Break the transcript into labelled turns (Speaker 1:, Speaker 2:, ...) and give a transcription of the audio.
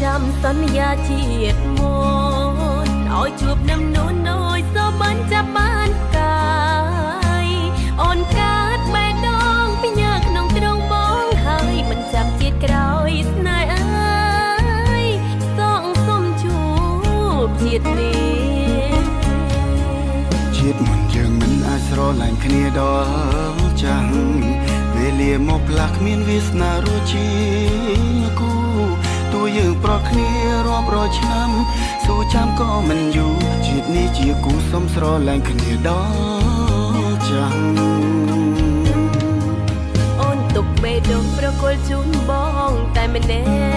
Speaker 1: ចាំសន្យាជាតិមុនឲ្យជួបនឹងនួនណយសបានចាប់បានផ្កាយអូនកាត់បេះដូងពីញើក្នុងទ្រង់បងហើយមិនចាំជាតិក្រោយស្នេហ៍អើយសងសុំជួបជាតិនេះ
Speaker 2: ជាតិមុនយើងមិនអាចស្រឡាញ់គ្នាដល់ចាំងវេលាមកផ្លាស់គ្មានវាសនារស់ជាគូទោះយើងប្រត់គ្នារាប់រយឆ្នាំស៊ូចាំក៏មិនយូរជាតិនេះជាគូសុំស្រឡាញ់គ្នាដល់ចាំង
Speaker 1: អូនទុកបេះដូងប្រគល់ជូនបងតែម្នាក់